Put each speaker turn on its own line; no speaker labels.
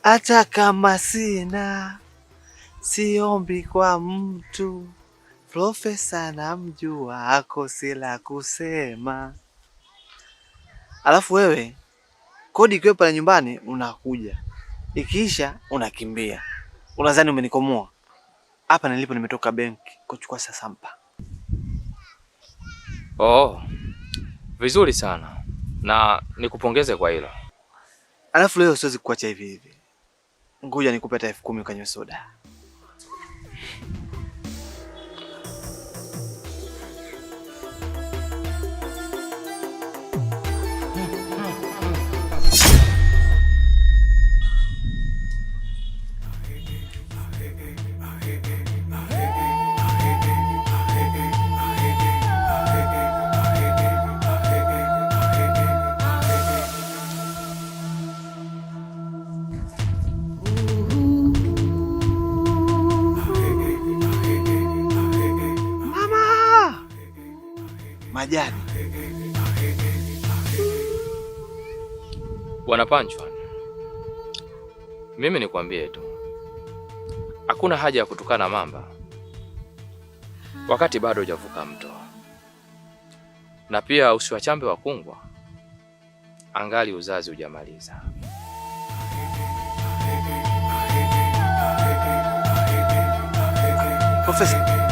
Hata kama sina, siombi kwa mtu. Profesa namjua, ako la kusema. Alafu wewe kodi ikiwa pale nyumbani unakuja, ikiisha unakimbia, unadhani umenikomoa. Hapa nilipo nimetoka benki kuchukua sasampa.
Oh, vizuri sana na nikupongeze kwa hilo.
Alafu leo siwezi kuacha hivi hivi, ngoja nikupe hata 10,000 ukanywe soda. Mama! Majani.
Bwana Panchwa, mimi nikwambie tu, hakuna haja ya kutukana mamba wakati bado hujavuka mto, na pia usiwachambe wakungwa angali uzazi hujamaliza.
Profesa.